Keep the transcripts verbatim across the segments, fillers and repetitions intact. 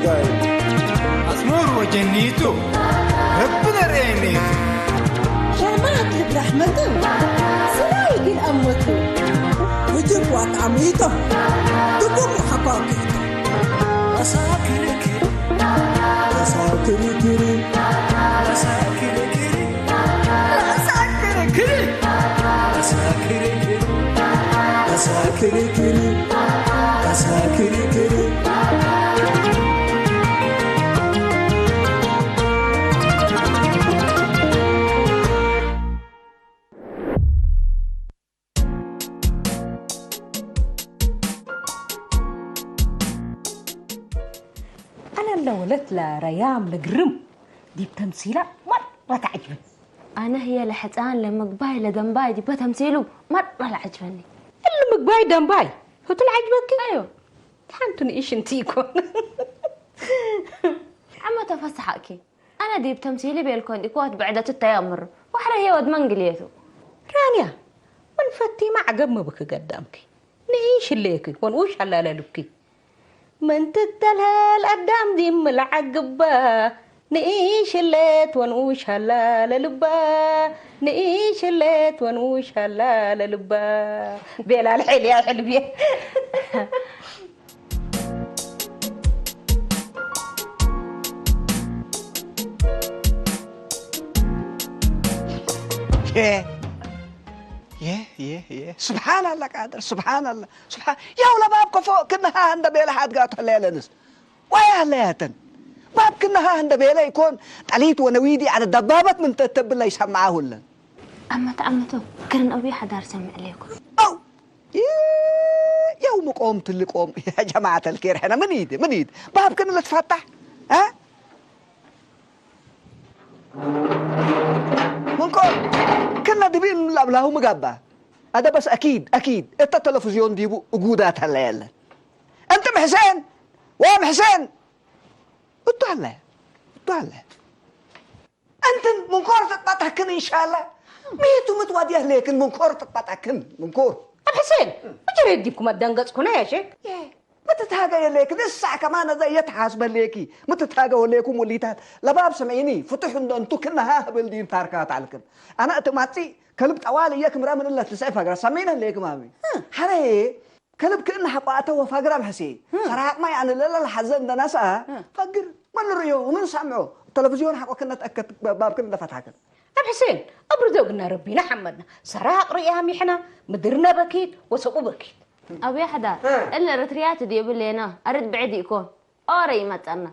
አስሙር ወጀኒቱ ረቢ ነርኤኒ። ሸማዕት እብ ረሕመቱ፣ ስራይ እግል አመቱ። ውጅብ ወአጣሚቶ፣ ድጉም ወሐቋቂቶ። አሳክርክር፣ አሳክርክር፣ አሳክርክር፣ አሳክርክር፣ አሳክርክር፣ አሳክርክር። አነ ለወለት ለረያም ለግርም ዲብ ተምሲላ መረ ተዐጅበኒ። አነ ህዬ ለሕጻን ለምግባይ ለደንባይ ዲበ ተምሲሉ መረ ለዐጅበኒ። እሊ ምግባይ ደንባይ ህቱ ለዐጅበኪ? አዮ። ተሐንቱ ንኢሽ እንቲ ኢኮን። ዐመ ተፈሰሐኪ። አነ ዲብ ተምሲሊ ቤልኮ እንዲኮ ወትብዕደቱ ተይ አምሩ። ወሐረ ህዬ ወድ መንግልየቱ። ራንያ፣ ምን ፈቲመ ዐገብ ምብክ ገዳምኪ። ንኢሽ ህሌኪ ወንኡሽ ሀላለ ልብኪ። ምን ትተልሀል አዳም ዲም ለዐግባ። ንኢሽ ህሌት ወንኡሽ ሀላለ ልባ። ንኢሽ ህሌት ወንኡሽ ሀላለ ልባ። ቤላ ለሐልያ ሕልብየ። የ፣ የ፣ የ፣ የ። ስብሓን አላህ ቃድር፣ ስብሓን አላህ፣ ስብሓን-፣ ያው ለባብ ከፎ ክነሃ እንደ ቤለ ሓድጋቱ ህለየለንስ። ወይ አለያተን። ባብ ክነሃ እንደ ቤለ ኢኮን፣ ጠሊት ወነዊዲ ዐለ ደባበት ምን ተተብለ ይሰምዓ ሁለን። አመት አመቶ፣ ክርን አብይ ሐዳር ሰምዕ ሌኩ። አው፣ ይ-፣ የውም ቆም ትልቆም፣ ያ ጀማዐተል ኬር፣ ሕነ ምን ኢድ፣ ምን ኢድ፣ ባብክን ለትፈታሕ፣ አ? ምን ቆም፣ ክነ ድቢን ለብላሁ ምጋባ። አደ በስ አኪድ፣ አኪድ፣ እተ ተለፍዝዮን ዲቡ እጉዳት ሀለ የለን። እንትም ሕሴን፣ ወም ሕሴን፣ እቱ ሀለ፣ እቱ ሀለ። እንትን ምንኮር ትትበጠክን እንሻለ። ሚቱ ምትወድየህ ሌክን ምንኮር ትትበጠክን ምንኮር። አብ ሕሴን፣ ምጅሬ ዲብኩም አደንገጽኩነ ያ ሼክ። የ፣ ምትትሃገየ ሌክን እሳዕ ከማን አዘ እየተሓስበ ሌኪ። ምትትሃገ ወሌኩም ወሊታት ለባብ ስምዒኒ ፍቱሕ እንዶ እንቱ ክነሃ ህብል ዲን ታርካት አልክን። አነ እት ማጺ ከልብ ጠዋል እየ ክምረ ምን እለ ትስዕ ፈግረ ሰሚነ ሌክም አሚ። እ። ሐረዬ ከልብ ክእነ ሐቆ አተ ወፋግር አብ ሕሴን። እ። ሰራቅመ ያኒ ለለ ለሐዘ እንደ ነስአ እ። ፈግር ምን ንርእዮ ወምን ሰምዖ ተለፍዝዮን ሐቆ ክነ ተአከድ ባብክን እንደ ፈትሐክን። አብ ሕሴን አብርዶ እግልነ ረቢነ ሐመድነ። ሰራቅ ርእያም ይሕና ምድርነ በኪት ወሰቁ በኪት። አብየ ሐዳር እ። እለ ኤረትርያት እዲብ ሌና አርድ ብዕድ ኢኮን። ኦረ ይመጸና።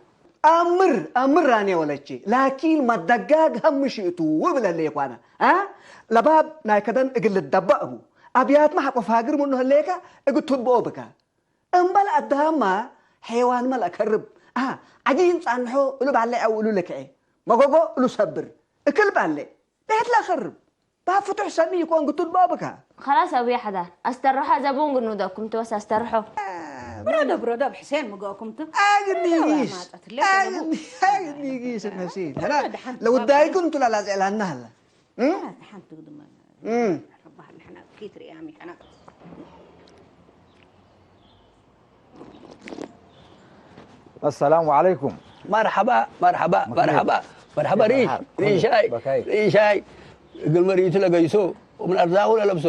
አምር፣ አምር ራኔ ወለቼ፣ ላኪን መደጋግ ሀምሽ እቱ እብለ ህሌኳነ፣ አ? ለባብ ናይ ከደን እግል ልደበእ ቡ። አብያትመ ሐቆ ፋግር ምኑ ህሌከ እግል ትትበኦ ብከ። እምበል አዳምመ ሐይዋንመ ለአከርብ፣ አ፣ ዐጂን ጻንሖ እሉ ባሌዕ አው እሉ ልክዔ፣ መጎጎ እሉ ሰብር፣ እክል ባሌዕ ቤት ለአከርብ። ባብ ፍቱሕ ሰኒ ኢኮን ግቱድ ባብከ። ከላስ አቡየ ሐዳር፣ አስተርሖ ዘቡን ግኑደኩም ቱ ወስ አስተርሖ። ብሮዶ፣ ብሮዶ፣ አብ ሕሴን ምጎኩም ቱ። አግኒ ጊስ፣ ማጠት ለ አግኒ፣ አግኒ ጊስ ሕሴን። ሐና ደሓን ለውዳይኩ እንቱ ለላጽዕ ላና ሀላ። እም? ደሓን ትግድመ። እም። ረባህ ንሕና ኪት ርያም ይሐና። አሰላሙ ዐለይኩም። መርሐባ፣ መርሐባ፣ መክኑር። መርሐባ፣ መርሐባ። ኬፍ ሪሽ፣ ሓል? ኩሉ ሪሻይ፣ በካይ። ሪሻይ። እግል መሪቱ ለገይሶ ወምን አርዛቁ ለለብሶ።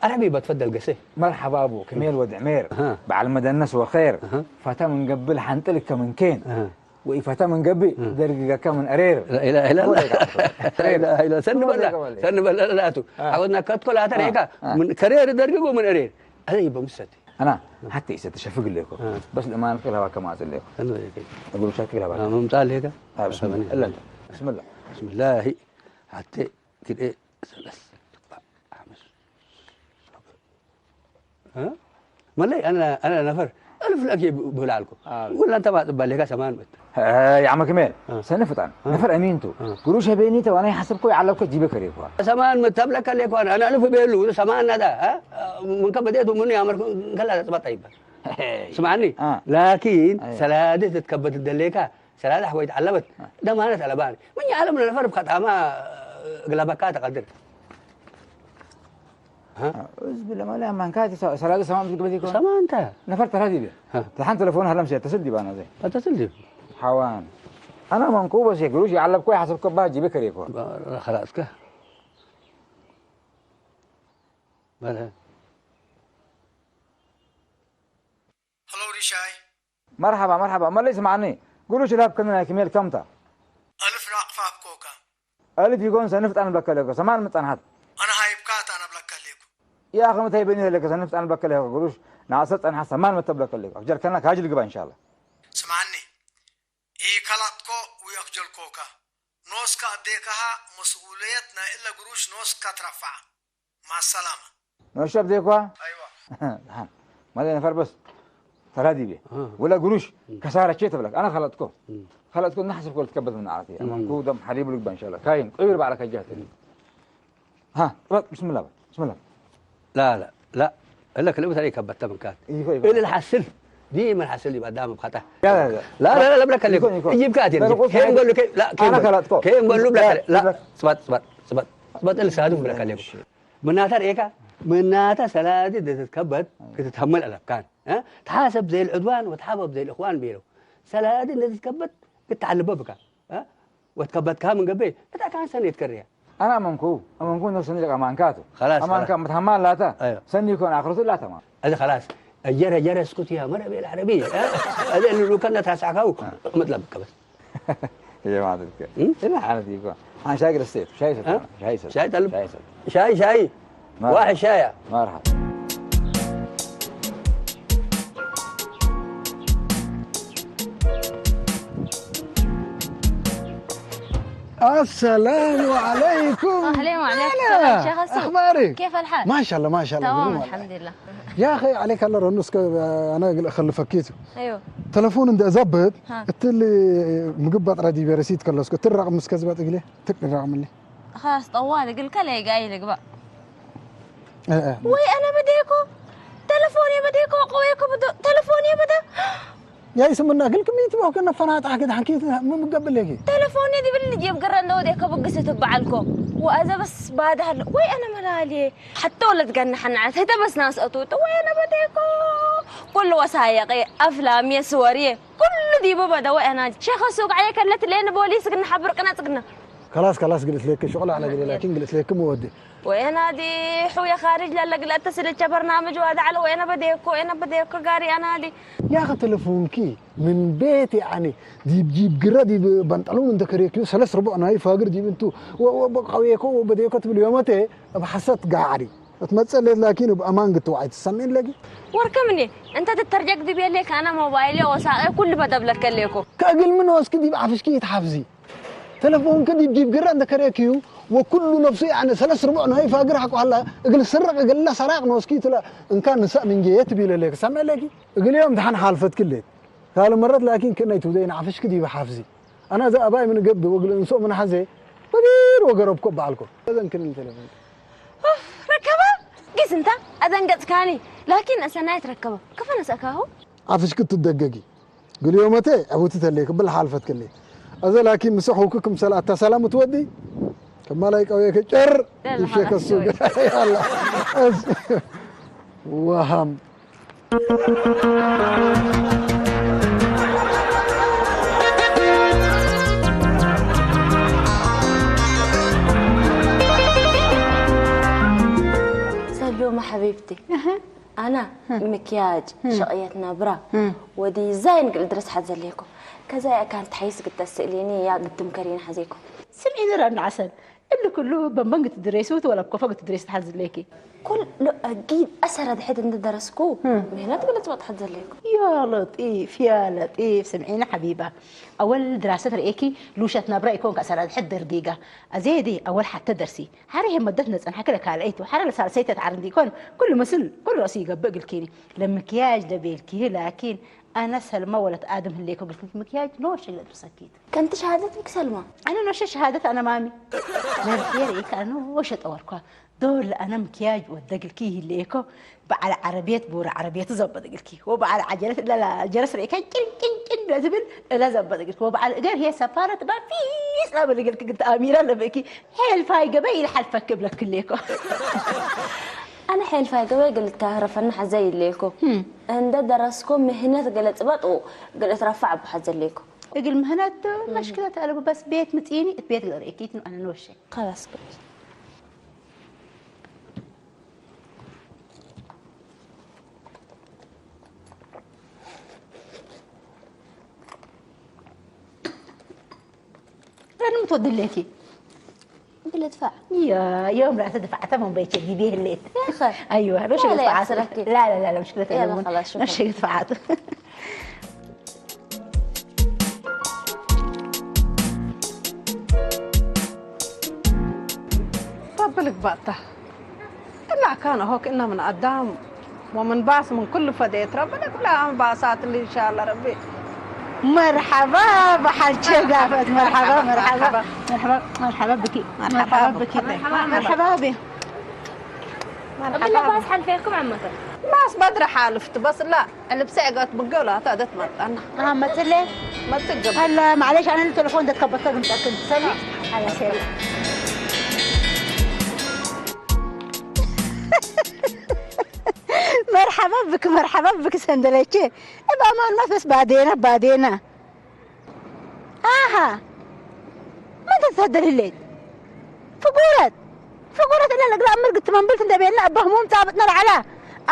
አረቢ በትፈደል ገሴ። መርሐባ አቡ፣ ክሜል ወድ ዕሜር። አሃ። በዐል መደነስ ወኼር። አሃ። ፈተ ምን ገብእ ለሐንጥልከ ምን ኬን። አሃ። ወኢፈተ ምን ገብእ አሃ። ደርግገከ ምን አሬር። ላ ኢላሀ ኢለላህ። ወደ ጋር። ላ ኢላሀ ኢለላህ። ሰኒ በላ፣ ወደ ጋር። ሰኒ በላ ላቱ። አሃ። ዐወድና ከትኮ ላተ አሃ። ሬካ። አሃ። ምን ከሬር ደርግጎ ምን አሬር። አዜ ይበ ምሰቲ። አና ሐቴ ኢሰ ተሸፍግ ሌኮ። አ። በስ ለማን ከላ ባከ ማጽ ሌኮ። አነ ሌኮ። እግሩ ሻክ ከላ ባከ። አ፣ መምጣ ሌከ። አ፣ ብስምላህ። አሰበኒ። እለ እንተ። ብስምላህ። ብስምላህ። ሐቴ ክልኤ ሰለስ ሐምስ። አ? መለይ አነ፣ አነ ነፈር እልፍ ለአኬ ብላ አልኮ። አ። ወላ እንተ ማጽባ ሌካ ሰማን መት። ሀይ፣ ዐመ ክሜል፣ አ። ሰኒ ፍጣን፣ አ። ነፈር አሚን ቱ። አ። ግሩሸ ቤኒተ ወአነ ሐሰብኮ ይዐለብኮ ጂበ ከሬኮ። ሰማን መት ተብለከ ሌኮ አነ፣ አነ እልፍ ቤሉ፣ ሰማን ናዳ፣ አ? አ፣ ምንከ በዴቱ ምኑ ያመርኩ እንከላ ለጽባጣ ይባል። ሄይ። ስምዓኒ፣ አ። ላኪን አየ። ሰላዲ ትትከበት ደሌካ፣ ሰላዲ ሐቆ ይትዐለበት፣ አ። ደማነት አለባኒ። ምን የዐለም ለነፈር ብከጣማ እግለበካ ተቀድር። አ? ዑዝ ቢላህ፣ ማለ አማንካቲ ሰ-፣ ሰላዲ ሰማን ብትግበቲ እኮ። ሰማን እንተ። ነፈር ተራ ዲበ። አ። ተሐን ተለፎን ሀለ ምሽ ተስል ዲበ አነ ዘይ። አተስል ዲብ። ሐዋን። አና መንኩ በስ የግሩሽ የዐለብኮ የሐሰብኮ ባህ ጂቢ ከሬኮ። ኸላስከ። በለ። ሀሎ ሪሻይ። መርሐባ፣ መርሐባ። መለይ ስምዓኒ። ግሩሽ ለሀብከኒ ናይ ክሜል ከምታ? አልፍ ናቅፋ አብኮከ። አልፍ ይጎን ሰንፍ ጣን ብለከ ሌኮ። ሰማን ምን ጸንሐት? አነ ሃይብካት አነ ብለከ ሌኩ። ያ አኺ ምታይ በኒ ለከ ሰንፍ ጣን ብለከ ሌኮ። ግሩሽ ናሰ ጸንሐት ሰማን መተ ብለከ ሌኮ። አፍጀርከና ካጅ ልግባ እንሻላ። ስምዓኒ። ኢከላጥኮ ወአክጀልኮከ። ኖስከ አብዴከሃ መስኡልየት ናይ እለ ግሩሽ ኖስከ ትረፈዐ። ማሰላመ። ኖሸ አብዴኳ? አይዋ። መለ ነፈር በስ ተራዲቤ። አ። ወለ ግሩሽ ም። ከሳረቼ ተብለክ። አነ ከለጥኮ። ም። ከለጥኮ እና ሐሰብኮ ልትከበት ምን ዓረቴ። ም። አመንኩ ደም ሐሊቡ ልግባ እንሻላ። ካይን፣ ቆይር ባዕለ ከጃት። ም። ሃ፣ ጥበቅ፣ ብስምላህ በል፣ ብስምላህ። ላ፣ ላ፣ ላ። እለ ክልኤ ተለይ ከበተ ምንካት። ኢኮ፣ ኢኮ። እለ ለሐስል፣ ዲመ ለሐስል ዲብ አዳም እብ ኸጠ። ያ፣ ያ፣ ያ። ላ፣ ላ፣ ላ፣ ብለከ ሌኩ። ኢኮ፣ ኢኮ። እይብካ አቴ። በርቁስ ኬን ሀይ-፣ ጎሉ፣ ኬ-፣ ላ፣ ኬን አና ጎሉ። ከላጥኮ። ኬን ጎሉ ብለከ ያ፣ ሌ-፣ ላ፣ ብለክ። ጽበጥ፣ ጽበጥ፣ ጽበጥ። ጽበጥ እለ ሳዱም ብለከ ሌኩ። እሺ። ምናተ ርኤካ፣ ምናተ ሰላዲ እንደ ትትከበድ አይ። ክትትሀመል አለብካን። እ? ተሓሰብ ዘይ ልዕድዋን ወተሓበብ ዘይ ልእኽዋን ቤለው። ሰላዲ እንደ ትትከበድ ክትተዓልቦ ብካ። እ? ወትከበድካህ ምን ገብእ፣ እት አካን ሰኔት ከርያ። አና አመንኩ፣ አመንኩ እነ ሰኒ ለቀማንካቱ። ኸላስ፣ አማንካ ኸላስ። መትሐማን ላታ፣ አዮ። ሰኒ ይኮን አክርቱ ላተማ። እዚ ኸላስ፣ አጀረ ጀረ እስኩት ያ መረ ቤል ዐረቢ። እ? እዚ እሉ ከነ ታስዐካው፣ አ። መጥለብ ከበስ። ይሄ ማለት ከ-፣ እም? እና አለት ይኮ። አን ሻይ ግረስቴት፣ ሻይ ሰጥ፣ እ? ሻይ ሰጥ፣ ሻይ ጠልብ። ሻይ ሰጥ። ሻይ፣ ሻይ። መርሐባ። ዋሕ ሻያ። መርሐባ። السلام عليكم. أهلين وعليكم هلا. السلام شيخ السوق. أخبارك؟ كيف الحال؟ ما شاء الله، ما شاء الله، تمام، بدون ولا. الحمد لله. يا أخي، عليك الله رنوس ك-، أنا أقول أخلفكيتو. أيوه. تلفون عند أزبط، ها. قلت لي مقبض ردي برسيد كلوسكو، ترى رقم مسكزبط إقلي، تك رقم لي. خلاص، طوالي، قل كلا يقاي لك بقى. إيه، إيه. وي، أنا بديكو. تلفوني بديكو، قويكو بدو، تلفوني بدو. ያይ ስምና ግልክ ሚ ትበህከ ነፈናጣህ ገድ ሐንኪት ምን ምገብእ ሌኪ? ተለፎኒ ዲብል ጄብ ግረ እንደ ወዴከ ብግስ ትበዓልኮ። ወአዘ በስ ባዳ ሀለ ወይ አነ መላልዬ። ሐተ ወለት ገነ ሐናዐት ህተ በስ ናስ አቱጥ ወይ አነ በዴኮ። ኩሉ ወሳየቄ፣ አፍላምዬ፣ ስወርዬ ኩሉ ዲቡ በደ ወይ አናጅ። ሼኸ ሱቅ ዐለ ከለት ሌን ቦሊስ ግነ ሐብር ቅነጽ ግነ። ከላስ ከላስ ግልት ሌክ ሸቅል አነ ግሌ ላኪን ግልት ሌክ ምወዴ። ወየናዲ ሑየ ካርጅ ለለግለአተስልቸ በርናምጅ ዋዳ ዐለ ወየነ በዴኮ፣ ወየነ በዴኮ ጋሪ አናዲ። ያኸ ተለፎንኪ ምን ቤት ያኒ ዲብ ጂብ ግረ ዲብ በንጠሉን እንተ ከሬክዩ ሰለስ ርቡዕ ናይ ፋግር ዲብ እንቱ ወ-፣ ወ-፣ በቃዌኮ ወበዴኮ ትብል ዮመቴ እብ ሐሰት ጋዕሪ እትመጸእ ሌት ላኪን እብ አማን ግትዋዓይ ትሰሜን ለጊ። ወርከምኒ እንተ ትተርጀግ ዲቤ ሌክ አነ ሞባይሌ ወሳቄ ኩሉ በደብለከ ሌኮ። ከእግል ምን ወስኪ ዲብ ዐፍሽኪ ይትሐፍዚ። ተለፎንክ ዲብ ጂብ ግረ እንተ ከሬክዩ ወኩሉ ነፍሱ ያኒ ሰለስ ርቡዕ ናይ ፋግር ሐቆ ሀላ እግል ስርቅ እግለ ሰራቅ ኖስኪ ትለ እንካን ንሰእ ምን ጌየ ትቢለ ሌክ ሰምዕ ሌኪ። እግል ዮም ደሐን ሓልፈትክ ሌት። ካል መረት ላኪን ክእነ ይትውደይ ነዓፍሽክ ዲብ ሓፍዚ። አና ዘ አባይ ምን ገብእ ወእግል እንሶእ ምን ሐዜ በዲር ወገረብኮ በዐልኮ። አዘንክኒ ተለፎንክ። ኡፍ፣ ረከበ ጊስ እንተ አደንገጽካኒ። ላኪን አሰናይት ረከበ። ከፈ ነሰእካሁ? ዐፍሽክ ትደገጊ። ግልዮመቴ ዐቡቲ ተሌክ እብል ሓልፈት ክሌ። አዘ ላኪን ምሰ ሑኩ ክምሰል አታ ሰላም ትወዲ፣ ከማላይ ቀዌከ ጨር ይብሼ ከሱ። ያላ። እስ-፣ ወሃም። ሰሎመ ሐቢብቲ። አሀ። አና ህም። ምክያጅ፣ ህም። ሸቅየት ነብራ ህም። ወዲዛይን እግል እድረስ ሐዘሌኮ። ከዛ ያካን ተሐይስ እግል ተስእሊኒ ያ እግል ትምከሪኒ ሐዜኮ። ስምዒኒ ረና ዐሰል፣ እሊ ኩሉ በንበን እግል ትድሬሱ ወለብኮፈ እግል ትድሬስ ተሐዝሌኪ። ኩሉ አጊድ አሰረ ድሕድ እንደ ደረስኩ ህም። ምህነት እግል እጽበጥ ሐዘሌኮ። ያ ለጢፍ፣ ያ ለጢፍ፣ ስምዒኒ ሐቢባ። አወል ድራሰት ርኤኪ ሉሸት ነብራ ኢኮንክ አሰረ ድሕድ ደርጊጋ። አዜዲ አወል ሐተ ደርሲ። ሐሬ ህይ መደት ነጸንሐኪ ለካልአይቱ፣ ሐረ ለሳልሰይተ ተዐር እንዲኮን፣ ኩሉ ምስል፣ ኩሉ ረእሱ ኢገብእ እግልኪኒ። ለምክያጅ ለቤልኪሂ ላኪን፣ አነ ሰልመ ወለት አድም ህሌኮ እግልኪ ምክያጅ ኖሸ እግል አድርሰኪቱ። ከንቲ ሸሃደት ብክ ሰልመ? አነ ኖሸ ሸሃደት አነ ማሚ። ለርዴ ርኢከ አነ ኖሸ ጠወርኳ። ዶል ለአነ ምክያጅ ወደ እግልኪ ህሌኮ፣ በዐል ዐረብየት ቡረ ዐረብየቱ ዘበጥ እግልኪ፣ ወበዐል ዐጀለት እለ ጀረስ ርኢከ ጭን ጭን ጭን ለትብል እለ ዘበጥ እግልኪ፣ ወበዐል እገር ህዬ ሰፋረት ባፊስ ለብል እግልኪ እግል ተአሚረ ለብእኪ። ሔልፋይ ገበይ ኢልሐልፈክ እብለክ ህሌኮ። አነ ሔልፋይ ገበይ እግል ልትካህረፈኒ ሐዘ ይሌኮ። ህም። እንደ ደረስኮ ምህነት እግል እጽበጥ ወእግል እትረፈዕ እቡ ሐዘ ሌኮ። እግል ምህነቱ መሽክለት አለቡ፣ በስ ቤት ምጽኢኒ እት ቤት ገርኤኪት ነው አነ ኖሼ። ከላስ። ለምን ትወድለኪ? እግል እድፋዕ። ያ፣ የውም ራሰ ድፋዕተ መንበይቼ ዲቤ ህሌት። ያኸ። አይዋ፣ ሎሽ ላ፣ ላ፣ ድፋዓት። ያስረኪ። ላ፣ ላ፣ ላ፣ ላ፣ ምሽክለት ያ፣ የለውም። ላ፣ ኸላስ፣ ሹክራን። ሎሽ ድፋዓት። ጠብል ግባእታ። እላ ካን አሆክ እነ ምን አዳም ወምን ባስ ምን ኩሉ ፈዴት ረቢ ለኩለ አም ባሳት እሊ ኢንሻአላህ ረቢ። መርሐባ በሐልቼ ጋፈት፣ መርሐባ፣ መርሐባ፣ መርሐባ፣ መርሐባ ብኪ፣ መርሐባ ብኪ፣ መርሐባ፣ መርሐባ። መርሐባ ቤ። መርሐባ። እብለ ባስ ሐልፌኩም ዐመተ። ባስ በድረ ሐልፍት በስ እላ ልብሰ እገት ብገውላ ተአደት መጣና። አሃ፣ መጽሌ? መጽገብ። አላ፣ ማዕሌሽ፣ አነ ለቴሌፎን ደትከበከ ግምጠክን። ሰኒ? አላ፣ ሰኒ። መርሐባ ብክ፣ መርሐባ ብክ ሰንደለቼ። እብ አማን ማት በስ ባዴና፣ ባዴና። አሃ! ምን ትትሀደል ህሌት? ፍጉረት! ፍጉረት እለ ለእግለ አምር ግትመንብልት እንዴ ቤልነ እበ ህሙም ጻብጥነ ለዐለ።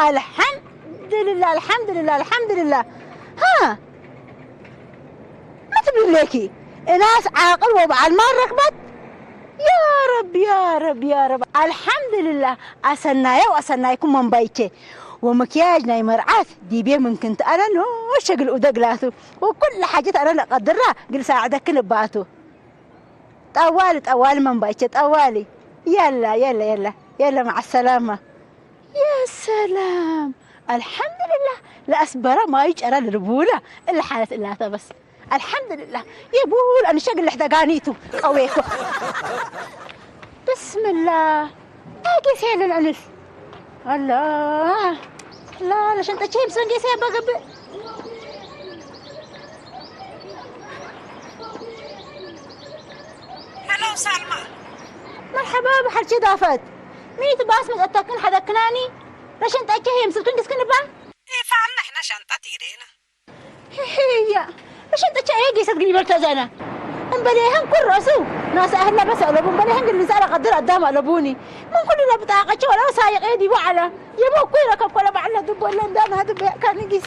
አልሐምድልላህ፣ አልሐምድልላህ፣ አልሐምድልላህ። ሃ! ምን ትብል ህሌኪ? እናስ ዓቅል ወበዐል ማል ረክበት? ያ ረብ፣ ያ ረብ፣ ያ ረብ። አልሐምድልላህ። አሰናየ ወአሰናይኩም መንባይቼ። ወመክያጅ ናይ መርዓት ዲቤ ምን ክንት አነ ኖሸ እግል ኡደግ ላቱ። ወኩል ሓጀት አነ ለቀድራ እግል ሳዕደክን እባቱ። ጠዋሊ፣ ጠዋሊ መንባይቼ፣ ጠዋሊ። የላ፣ የላ፣ የላ፣ የላ፣ መዐ ሰላማ። ያ ሰላም! አልሐምድልላህ። ለአስበረ ማዩ ጨረ ልርቡለ እለ ሓለት እላተ በስ። አልሐምድልላህ። የቡል አንሸ እግል ልሕደጋኒቱ ቀዌኮ። ብስምላህ። አጌ ሴልን እንስ። አላህ። ላ፣ ለሸንጠቼ ምስለን ጌሰ ያባ ገብእ። ሄሎ ሳልማ። መርሐባ በሐልቼ ዳፈት። ሚት ባስ መጸተክን ሐደክናኒ። ለሸንጠቼ ህዬ ምስልክን ግስክን እባ። ኢፋል ንሕነ ሸንጠት ኢዴነ። ህያ፣ ለሸንጠቼ አየ ጌሰት ግኒበል ተዘነ። እምበሌህን ኩል ረአሱ ናሰ አህለ በስ አለቡ፣ እምበሌህን ግል ንሳለ ቀድር አዳም አለቡኒ። ምን ኩሉ ለብጣቀቼ ወለው ሳይቄ ዲቡ ዐለ። የቦ እኩይ ረከብኮ ለበዐል ለድቦ እለ እንዳ ነሀድብ ያእካኒ ጊስ።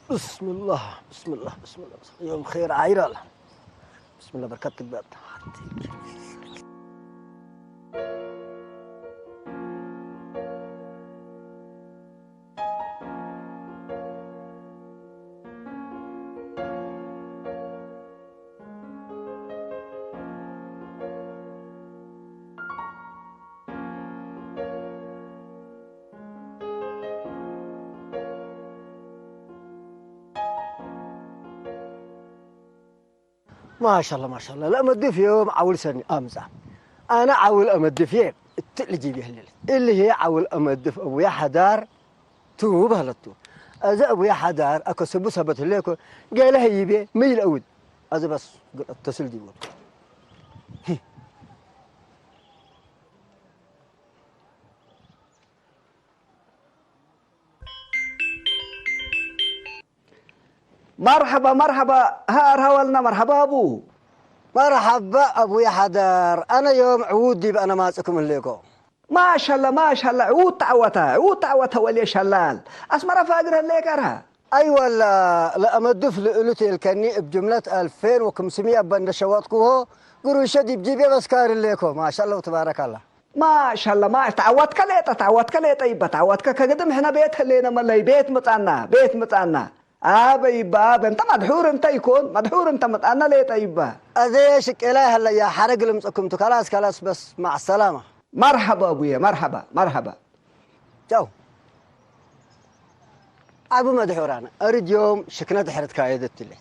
ብስምላህ፣ ብስምላህ፣ ብስምላህ። የውም ኼር ዓይር አለ። ብስምላህ በርከት ትግበእ። ማሻአላህ፣ ማሻአላህ። ለአመድፍ ዮም ዐውል ሰኒ አምጻ። አነ ዐውል አመድፍዬ እት ልጅብ ይህልል። እሊ ህዬ ዐውል አመድፍ አቡየ ሐዳር ቱ በህለት ቱ። አዜ አቡየ ሐዳር አከስቡ ሰበት ህሌኮ፣ ገሌ ህይቤ ሚ ለአውድ። አዜ በስ እግል አተስል ዲቡ። መርሐባ፣ መርሐባ፣ ሀር ሀወልና መርሐባ አቡ። መርሐባ አቡየ ሐዳር፣ አነ ዮም ዕዉድ ዲብ አነ ማጽእኩም ህሌኮ። ማሻላ፣ ማሻላ፣ ዕዉድ ተዐወተ፣ ዕዉድ ተዐወተ ወልየ ሸላል። አስመረ ፋግር ህሌከ አርሀ። አይ ወላ፣ ለአመዱፍ ልእሉ ቴልከኒ እብ ጅምለት አልፌን ወክምስምየ እበ እንደ ሸወጥኩሆ፣ ግሩሸ ዲብ ጂብየ በስካር ህሌኮ። ማሻላ ወትባረካላ። ማሻላ፣ ማ-፣ ተዐወትከ ሌጠ፣ ተዐወትከ ሌጠ ይበ፣ ተዐወትከ ከግድም ሕነ ቤት ህሌነ መለይ፣ ቤት ምጻና፣ ቤት ምጻና። አበ ይበ፣ አበ እንተ መድሑር እንተ ኢኮን፣ መድሑር እንተ ምጻና ሌጠ ይበ። አዜ ሽቄላይ ሀለያ ሐረግ ልምጽእኩም ቱ፣ ከላስ፣ ከላስ በስ፣ መዐ ሰላማ። መርሐባ አቡዬ፣ መርሐባ፣ መርሐባ። ቻው። አቡ መድሑራነ፣ አርድ ዮም ሽክነ ድሕርት ካየደት ሌት።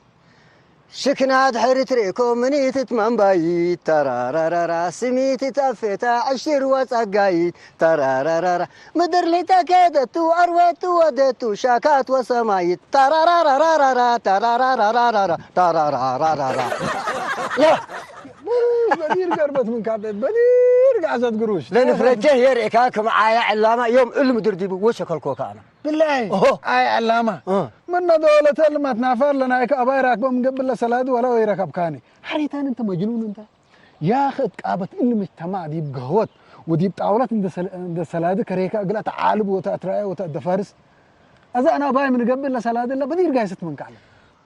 ሽክነ ድሕርት ሬኮ ምኒት እት መንባይት፣ ተራራራራ፣ ስሚት እት አፌታ፣ ዕሽር ወጸጋይት፣ ተራራራራ፣ ምድር ሊተ ከደቱ፣ አርወቱ ወደቱ፣ ሻካት ወሰማይት፣ ተራራራራራ፣ ተራራራራራ፣ ተራራራራራ። ያ! በዲር ገርበት ምን ካበት በዲር ጋዘት ግሩሽ። ለንፍረቼ ህዬ ርኤካ ክም ዓያ ዕላማ ዮም እል ምድር ዲቡ ወሸከልኮካ አነ። ብላይ ኦሆ። ዓያ ዕላማ። እ። ምነ ዶለተ ልማት ናፋር ለናይከ አባይ ራክበ ምን ገብእ ለሰላዲ ወላ ወይረከብካኒ። ሐሬታን እንተ መጅኑን እንተ። ያኸ እት ቃበት እሊ ምጅተማዕ ዲብ ገህወት ወዲብ ጣውለት እንደ ሰል-፣ እንደ ሰላዲ ከሬካ እግል አትዓልብ ወተአትራኤ ወተአደፋርስ። አዜ አነ አባይ ምን ገብእ ለሰላዲ እለ በዲር ጋይሰት ምን ከዐለ።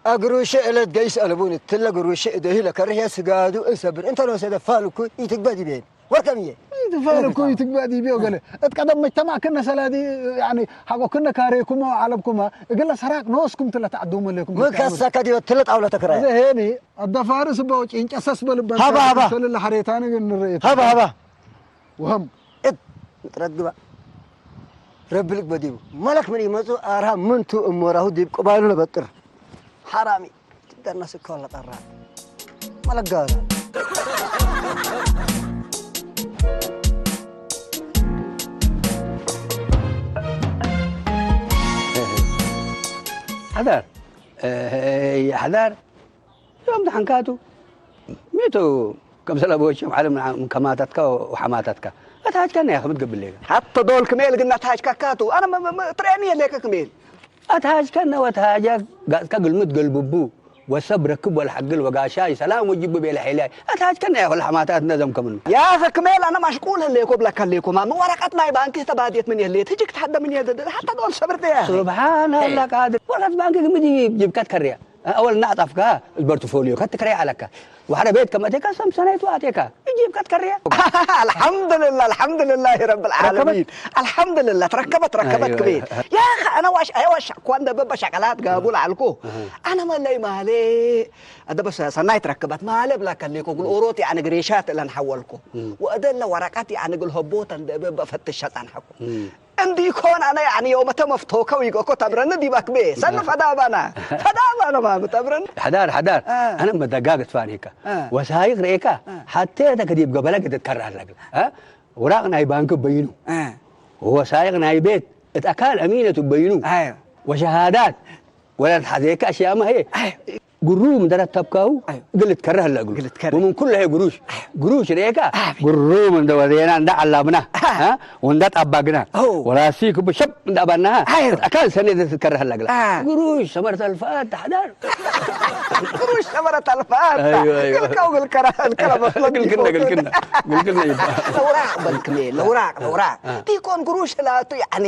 እግሩሽ እለ ትገይስ አለቡኒ፣ እትለ ግሩሽ እደሂ ለከርህ ስጋዱ እንሰብር፣ እንተ ኖሰ ደፋል እኩ ኢትግበእ ዲቤን። ወርከምዬ። ኢትፋል እኩ ኢትግበእ ዲቤ ወገለ። እት ቀደም መጅተማዕ ክነ ሰላዲ፣ ያኒ፣ ሐቆ ክነ ካሬኩመ ወዓለብኩመ፣ እግለ ሰራቅ ኖስኩም ትለ ተዐዱመ ሌኩም ምን ትከዐቡን። ከሰከ ዲበ ትለ ጣውለ ተከራየ። እዘ ሄኒ፣ አደፋርስ እበ ወጭንጨ ሰስ በልበን ሀባ፣ ሀባ። ሰልለ ሐሬታነ ግን ንረኤት። ሀባ፣ ሀባ። ወሀም። እት ምጥረት ግባ። ረቢ ልግበ ዲቡ። መለክ ምን ኢመጹ አርሃ ምን ቱ እሞራሁ ዲብ ቅባሉ ለበጥር። ሐራሚ። ትደነስ እኮ ለጠራ። መለክ ጋር። ሐዳር። እ፣ ሐዳር። ዮም ደሐንካቱ። ሚቱ ከምሰል አቦቼ መዓልም ምን ከማተትከ ወሐማተትከ። አትሃጅከነ ያኸ ምትገብእ ሌከ። ሐተ ዶል ክሜል ግን አትሃጅከካቱ። አነ መ-፣ መ-፣ መ-፣ ትሬኒ የሌከ ክሜል። አትሃጅከነ ወትሃጀክ ጋጽከ ግልምት ገልብቡ ወሰብ ረክብ ወለሐግል ወጋሻይ ሰላም ወጅቡ ቤለ ሐይላይ። አትሃጅከነ ያኸ ለሐማታት ነዘምከ ምኑ። ያኸ ክሜል አነ ማሽቁል ህሌኮ ብለከ ህሌኮ ማ ወረቀት ናይ ባንክ ተባዴት ምን የሌት ህጅክ ተሐደ ምን የደደ ሐተ ዶል ሰብርተ ያኸ። ሱብሓነላህ ቃድር። ወረቀት ባንክ ግምድ ጅብከት ከርያ። አወል እናዕጠፍካ፣ ፖርትፎሊዮ ከትከሬ ዐለከ። ወሐደ ቤት ከመቴካ፣ ሰምሰናይቱ አቴካ፣ እጂብ ከትከሬ። አልሐምዱልላህ፣ አልሐምዱልላህ ረብል ዓለሚን። አልሐምዱልላህ፣ ትረከበት፣ ትረከበት አይወ፣ ክቤት። አይወ። ያኸ፣ አነ ዋሽ፣ አይ ዋሽ፣ እኳ እንደ በበ ሸቀላት ጋቡ ለዐልኩ። አሀ። አነ መለይ ማሌ፣ አደ በሰ-፣ ሰናይ ትረከበት፣ ማሌ ብላ ከሌኮ፣ እግል ኦሮት፣ ያኒ፣ ግሬሻት እለን ሐወልኩ። እም። ወእደለ ወረቀት፣ ያኒ፣ እግል ሆቦተ እንደ በበ ፈትሸ ጸንሐኩ። እም። እንዲኮን አነ ያኒ ዮመተ መፍቶከ ወይጎኮ ተምረኒ ዲብ አክቤ። ሰኒ ፈዳ ባና። ፈዳ ባና ማም ተምረኒ። ሐዳር፣ ሐዳር። አ። አነ መደጋግ ትፋኔከ። አ። ወሳይቅ ርኤካ። አ። ሐቴ ተከ ዲብ ገበለክ ትትከረህ ለግል። አ? ወራቅ ናይ ባንክ በይኑ። አ። ወሳይቅ ናይ ቤት እት አካል አሚነቱ በይኑ። አዮ። ወሸሃዳት ወለት ሐዜከ አሽያመ ህዬ። አዮ። ግሩም እንደ ረተብካሁ አይ። እግል ልትከረህ ህለ እግሉ። እግል ልትከረህ። ወምን ኩሉ ህይ ግሩሽ። አይ። ግሩሽ ርኤካ? አይ። ግሩም እንደ ወዴና እንደ ዐላምና፣ አይ። አ? ወእንደ ጣባግና። አዎ። ወራሲ ክቡ ሸብ እንደ አባናሃ። አይ። አካል ሰኔ ትትከረህ ህለ እግላ። አይ። ግሩሽ ሰመረት አልፋት ተሐዳር። ግሩሽ ሰመረት አልፋት። አይወ፣ አይወ። ግልከው ግልከራ፣ ግልከራ መስሎ ግልክና፣ ቢሆን። ግልክና። ግልክና ይባል። ለውራቅ በልክሜ፣ ለውራቅ፣ ለውራቅ። አ። ዲኮን ግሩሽ ላቱ ያኒ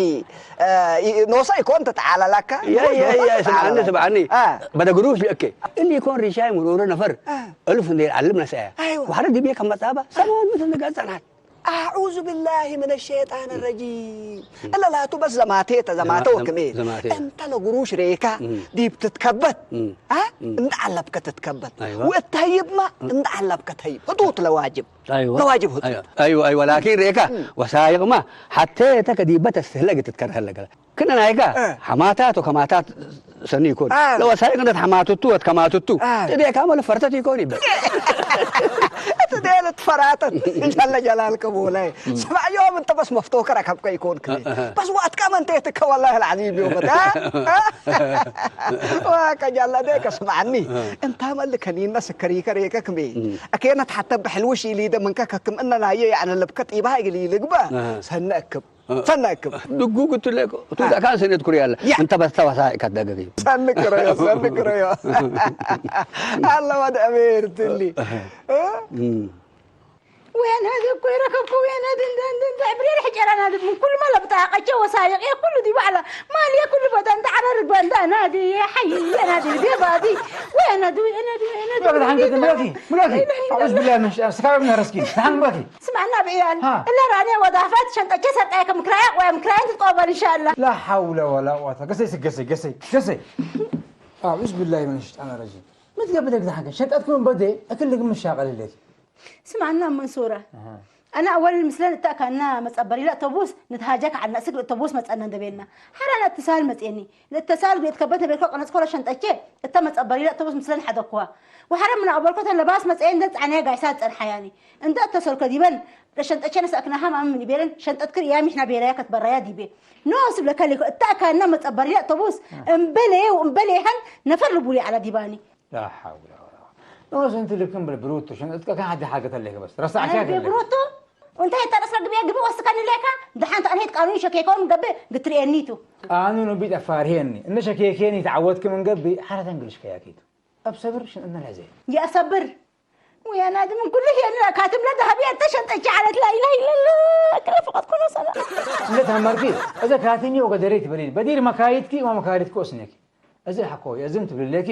ኖሰ ኢኮን ትትዓለላከ? ያ፣ ያ፣ ያ፣ ኖሰ ስምዐኒ፣ ትትዓለላከ? ስምዐኒ። አ። በደ ግሩሽ ልእኬ። እሊ ኢኮን ሪሻይ ምሩር ነፈር አ። እልፍ እንዴ አልም ነሰአ። አይወ። ወሐደ ዲቤ ከመጻባ ሰማን ምን ትንገጸናት። አዑዙ ቢላሂ ምን ሸይጣን ረጂም። እለ ላቱ በስ ዘማቴተ፣ ዘማተ ዘማ-፣ ወክሜ። ዘማቴ። እንተ ለግሩሽ ሬካ እም። ዲብ ትትከበት። እም። አ? እም። እንደ አለብከ ትትከበት። አይወ። ወእት ተህይብማ እም። እንደ አለብከ ተህይብ። ህጡት ለዋጅብ። አይወ። ለዋጅብ ህጡት። አይወ፣ አይወ፣ አይወ፣ ላኪን ሬካ እም። ወሳይቅማ ሐቴ እተ ከዲበ ተስትህለግ ትትከረህ ለገለ። ክነ ናይካ እ። ሐማታት ወከማታት ሰኒ ይኮን። አ። ለወሳይቅ እንደ ሐማቱቱ ወትከማቱቱ አ። ትዴካመ ለፈርተት ይኮን ይበል። ትዴ ልትፈራተት ጀለ ጀላልከ ቦላይ። እም። ሰብዓ ዮም እንተ በስ መፍቶከ ረከብከ ይኮን ክለ። እ፣ እ። በስ ወአትካመ እንተ የትከ ወላሂ አልዓዚም ዮም አ? አ? ዋከ ጀለ ዴከ ስምዐኒ። እ። እንታመ እሊ ከኒነ ስከሪከ ሬከ ክሜ። እም። አኬነ ተሐተ ብሕልዊ ሺሊደ ምንከ ከክም እነ ናየ ያዕነ ልብከ ጢባህ እግል ኢልግበእ። እ። ሰነ እክብ። እ። ሰናይ ክም። ድጉ ግቱ ለቆ፣ ቱ አ። ዳካን ሰኔት ኩርያለ። ያ። እንተ በስተዋሳ ይከደገገ። ሰንክረዮ፣ ሰንክረዮ። አለ ወደ አሜር ትሊ። እ? እም። ወያን ሀዚ እኮ ይረከብኩ ወያን ሀዚ እንደ፣ እንደ፣ እንደ ዕብሬ ርሕ ጨራና ድብ ምን ኩሉ መለብጣ ቀቼ ወሳየቄ ኩሉ ዲብ አላ ማልየ ኩሉ ቦታ እንደ ዐረር ጓንዳ ናዲ ሐይ ናዲ ዲባዲ ወያን ሀዚ ወያን ሀዚ ወያን ሀዚ ያ ብድሓን ወያን ሀዚ ምለኪ፣ ምለኪ። ላ ኢላሃ ኢላላህ። አዑዝ ቢላሂ ምን ሸ-፣ ስካብ ምን ረስኪ። ብድሓን ምለኪ። ስምዐና ብእያል፣ አ። እለ ራኔ ወዳፈት ሸንጠቼ ሰርቃይከ ምክራያቅ ወያ ምክራያን ትትቆበል እንሻላ። ላ ሐውለ ወላ ቁወተ። ገሰይ ስክ፣ ገሰይ፣ ገሰይ፣ ገሰይ። አዑዝ ቢላሂ ሚነ ሸይጣን ረጂም። ምን ትገብእ ለግዳ ሐንከ? ሸንጠትኩም በዴ እክል ልግም ሻቀል ሌት። ስምዐና መንሱረ። አሃ። አነ አወል ምስለን እተ አካና መጸበሪ ለአውቶቡስ ንትሃጀክ ዐልነ፣ እስክ ለአውቶቡስ መጸነ እንደ ቤልና። ሐራን እትሳል መጽኤኒ። ለእተሳል ቤት ከበት ነቤልኮ ቀነጽኮ ለሸንጠቼ እተ መጸበሪ ለአውቶቡስ ምስለን ሐደግኩሃ። ወሐረ ምን አቅበልኮ ተን ለባስ መጽኤ እንደ ጸዕነየ ጋይሳት ጸንሐያኒ። እንደ አተሰልኮ ዲበን ለሸንጠቼ ነስአክናሃ ማሚ ምን ቤለን ሸንጠትክን እያም ይሕና ቤለያ ከትበረያ ዲቤ። ኖስ ብለከ ሌኮ እተ አካና መጸበሪ ለአውቶቡስ እምበሌ ወእምበሌ ሀን ነፈር ልቡሊ ዐለ ዲባኒ። ላ ሐውለ ወላ ቁወተ። ኖስ እንቲ ልክም ብለ ብሩቱ፣ ሽን እትከ ከን ሐዲ ሓገት ሌከ በስ። ረሳዕሻ አነ ከለክ። ብሩቱ፣ እንተ ሄድ ተረስረ ግብየ ግቢ ወስከኒ ሌከ፣ ደሓን ተአንሄት ቃኑን ሸኬኮም ገብእ ግትርኤኒ ቱ። ቃኑን ቢት አፋርሄኒ፣ እነ ሸኬኬኒ ተዓወትክ ምን ገብእ፣ ሐረተን ግልሽ ከያኪቱ። እብ ሰብር ሽን እነ ለሐዜ። የአሰብር። ወያ ናዲ ምን ኩሉ ሄን ካትም ለደሀብ ያተ ሸንጠች ዐለት ላ ኢላሀ ኢለላህ፣ ክለ ፈቀድኩ ነው ሰላ። እንደ ተመርኪ፣ እዘ ካትሚ ወገደሬት በሊል፣ በዲር መካይትኪ ወመካሪትኪ ወስኔኪ። እዘ ሐቆ የዝም ትብልሌኪ፣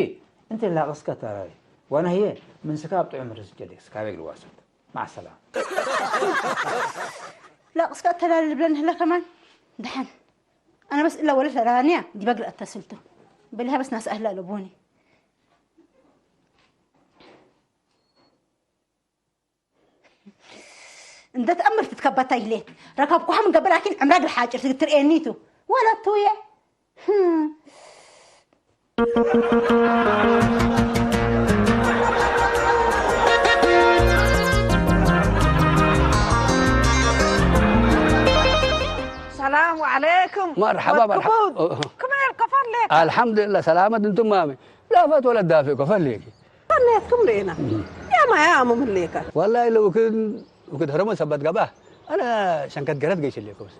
እንተ ላቅስከ ተራሪ። ዋና ህዬ ምን ስካብ ጥዑም ርዝቅ ጀዴክ፣ ስካቤክ ልዋሰት። መዓ ሰላም። ላቅስከ ተራሪ ልብለን ህለ ከማን። ደሐን። አነ በስ እለ ወለት ለራንያ ዲበ እግል አተስልቱ። በሊሀ በስ ናስ አህለ አለቦኒ። እንደ ተአምር ትትከበታ ይሌት። ረከብኩሃ ምን ገብእ ላኪን ዕምረ እግል ሓጭር ትትርኤኒ ቱ። ወለቱየ። ሰላም ወዐለይኩም። መርሐባ፣ መርሐባ። ወድኩቡት። ክም ሀል ከፈር ሌከ? አልሐምዱሊላህ፣ ሰላመት እንቱም ማሚ። ዳፈት ወለት ዳፌ ከፈር ሌኪ። አኔትኩም ርኤና። ያማ ያሙ ምን ሌከ? ወላሂ ለውክድ፣ ውክድ ሀረሞ ሰበት ገባህ። አነ ሸንከት ገረት ገይሽ ሌኮ በስ።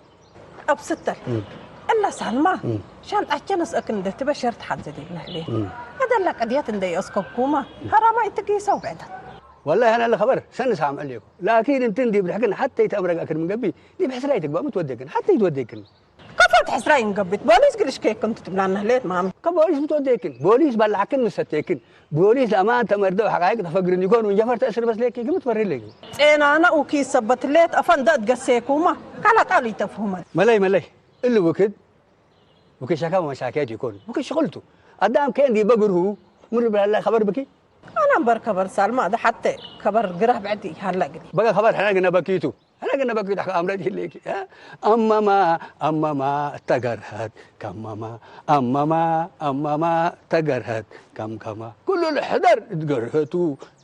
እብ ስተር። እም። እለ ሳልማ፣ እም። ሸንጣችን እስእክ እንደ ትበ ሸርት ሐዘ ዲብነ ህሌ። እም። አደለ ቅድየት እንደ የአስከብኩማ፣ እም። ሀራማ ኢትጊሰው ብዕደት። ወላሂ አነ ለኸበር ሰኒ ሳምዕ ሌኮ። ላኪን እንትን ዲብ ልሕክን ሐተ ኢተአምረግ አክድ ምን ገብእ፣ ዲብ ሕስራ ኢትግባእ ምን ትወዴክን፣ ሐተ ኢትወዴክን። ከፎ ትሕስራ ኢንገብት፣ ቦሊስ ግል እሽኬክን ትትብላና ህሌት ማሚ። ከቦሊስ ምን ትወዴክን፣ ቦሊስ በላዕክን ምሰቴክን፣ ቦሊስ ለአማን ተመርደ ወሐቃይቅ ተፈግርን ኢኮን፣ ወንጀፈር ተእስር በስ ሌኪ፣ ክም ትፈርህ ሌኪ። ጼናነ ኡኪ ሰበት ህሌት አፈ እንደ እትገሴኩማ፣ ካላ ቃሉ ኢተፍሁመን። መለይ፣ መለይ፣ እሊ ውክድ፣ ውክድ ሸካ ወመሻክያት ኢኮን፣ ውክድ ሽቅልቱ። አዳም ኬን ዲበ ግርሁ፣ ምን ብላላ ከበር ብኪ? አነ እምበር ከበር ሳልማ፣ አደ ሐቴ ከበር ግራህ ብዕድ ሀለ እግል። በገ ከበር ሕነ ግነ በኪቱ። ሕነ ግነ በኪቱ ሐቀ አምረት ህሌኪ፣ እ? አመማ፣ አመማ ተገርሀት፣ ከመማ፣ አመማ፣ አመማ ተገርሀት፣ ከምከማ። ኩሉ ለሕደር እት ገርሀቱ፣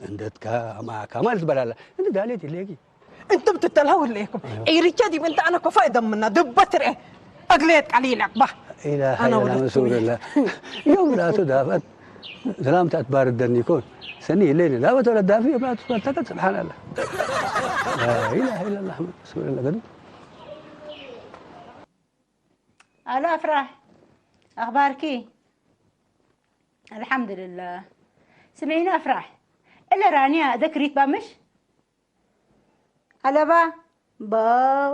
እንደ ትከማ፣ ከማ ልትበላላ። እንደ ዳሌት ህሌኪ። እንቱም ትተልሀው ህሌኩም። አዮ። ዒርቸ ዲብ እንተ አነ ኮፋ እደምና፣ ድበ ትርኤ። እግሌት ቀሊል አቅባ። ኢላሀ አነ ኢላሀ ወለቱ ረሱልላህ። ዮም ላቱ ዳፈት። ሰላምታ አትባርደኒ ኢኮን። ሰኒ ህሌኒ። ዳፈት ወለት ዳፊ ዮም ላቱ ትበተከት። ስብሓንላህ። ላኢላሀ ኢለላህ መሐመድ ረሱልላህ። ገዱ። አሎ አፍራህ፣ አኽባርኪ? አልሐምዱልላህ። ስምዒኒ አፍራህ፣ እለ ራንያ እደ ክሪት ባምሽ? አለባ በው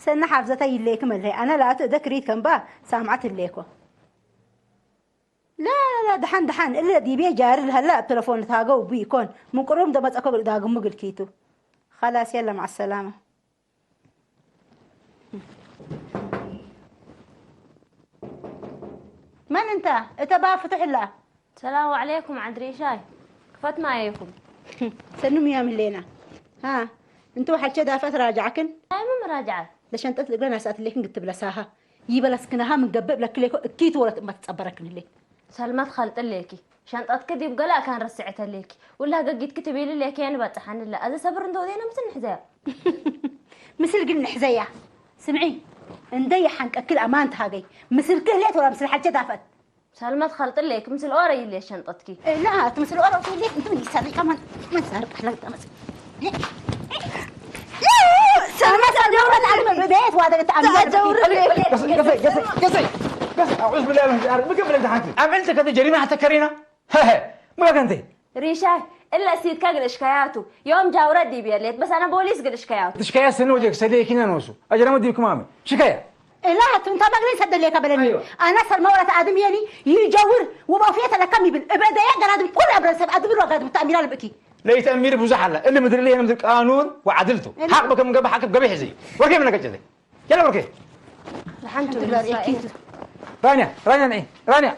ሰኒ ሓፍዘተ ይሌኪ መልሀይ፣ አነ ላቱ እደ ክሪት ከንባ ሳምዐት ህሌኮ። ላ፣ ላ፣ ላ፣ ደሐን፣ ደሐን፣ እለ ዲቤ ጃሪ ለሀለ እብ ተለፎን ልትሃገው እቡ ኢኮን፣ ምን ቅሩብ እንደ መጸኮ እግል ዳግሙ እግልኪቱ። ኸላስ፣ የለ፣ መዐ ሰላመ። መን እንተ? እተ ባብ ፍቱሕ እላ። ሰላም ዐለይኩም ዐድ ሪሻይ። ክፈት ማየኩም። ሰኑ ምያም ህሌና። ሃ፣ እንቱ ሐልቼ ዳፈት ራጅዐክን? ናይ ምን መራጅዐት? ለሸንጠት እግለ ናስአት ህሌክን ግትብ ለሳሃ። ይበለስክናሃ ምን ገብእ ብለክሌኮ እኪቱ ወለት እመ ትጸበረክን ህሌክ። ሰልመት ኸልጥ ሌኪ። ሸንጠትኪ ዲብ ገለ አካን ረስዐተ ሌኪ። ውላ ገጊትኪ ትቤሊ ሌኪ የን በጽሐኒ እለ። አዜ ሰብር እንተ ወዴነ ምስል ንሕዘያ። ምስል ግን ንሕዘያ። ስምዒ፣ እንደ የሐንቀኪ ለአማን ተሃገይ። ምስልኪ ህሌት ወላ ምስል ሐልቼ ዳፈት? ሰልመት ኸልጥ ሌክ፣ ምስል ኦረ ይሌት ሸንጠትኪ። ላ፣ ትምስል ኦረ ወዴ ሌክ፣ እንቱ ምን ይሰሪ ከማን፣ ምን ሳርቅ አህለቅ ጠመጽ። ሰልመት ሰልመት አልመ ቤት ዋደገ ተአምር። ገሰይ፣ ገሰይ፣ ገሰይ፣ ገሰይ፣ ገሰይ፣ አዑዝ ቢላሂ ምን ሸይጣን ረጂም። ምን ገብለክ ተሓንቲ? አምዕልቲ ከተ ጀሪመ ሐተ ከሪና? ሀሀ፣ ሙለከ እንተ? ሪሻይ፣ እለ ሲትከ እግል እሽከያቱ። ዮም ጃውረ ዲብ የሌት፣ በስ አነ ቦሊስ እግል እሽከያቱ። ትሽከያ ሰኒ ወዴክ ሰዴኪነ ኖሱ። አጀረመ ዲብ ክማመ። ሽከያ። እላ ቱ እንተ መግሪን ሰደሌከ በለኒ። አይወ። አነ ሰልመ ወለት አድም የኒ ይጀውር ወበውፍየተ ለከም ይብል። እበደየ ገራድም ኩሉ አብረን ሰብ አድብር ወገራድም ተአሚራ ልብእኪ። ለኢተአሚር ብዙሕ አለ። እሊ ምድር ለየነ ምድር ቃኑን ወዐድል ቱ። እሊ ሐቅ በከም ገብእ ሐቅብ ገብእ ሕዚ። ወርኬ ምነ ቀጭተ። የለ ወርኬ። ለሐንቱ ትግረር ኢኪቱ። ራንያ፣ ራንያ ነዒ፣ ራንያ።